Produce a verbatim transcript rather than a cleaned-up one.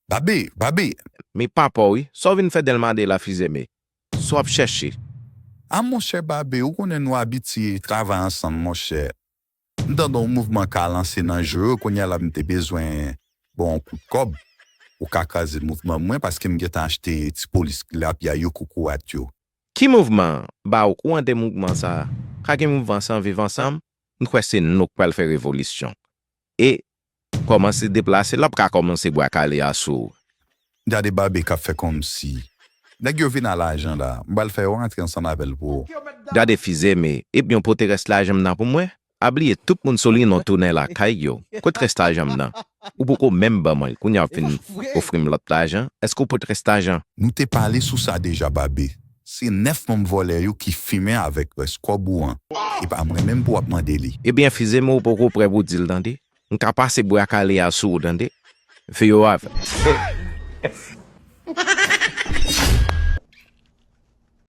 Babe, Babe! Mi papa w wi, sa w vin fè Dèlma de la Fizeme? Sa w ap chèche? A monchè Babe, ou konnen nou abitye travay ansanm monchè. M tande yon mouvman ka lanse nan Joyo, kounye a la m te bezwen bon yon kout kòb. Ou ka kraze mouvman mwen paske m gentan achte ti polis tilapya yo koukourat yo. Ki mouvman? Ba ou kouran de mouvman sa a. Ka gen mouvman san viv ansanm? M kwè se nou k pral fè revolisyon. E kòmanse deplase l ap ka kòmanse bwa kale a sou ou. Gade Babe k ap fè kòmsi. Nèg yo vin a lajan la. M pral fè yo rantre ansanm avè l pou ou. Gade Fizeme, ebyen w pote rès lajan m nan pou mwen? A bliye tout moun Solino tounen lakay yo. Kot rès lajan m nan? Ou poko menm ban mwen l, kounye a w ap vin ofri m lòt lajan? Èske w pot rès lajan? Nou te pale sou sa deja Babe. Se nèf manm vòlè yo ki fimen avèk rès kòb ou an. E pa mwen menm pou w ap mande li. Ebyen Fizeme ou poko prè pou w di l tande. M ka pase bwa kale a sou ou tande. Fè yo avè.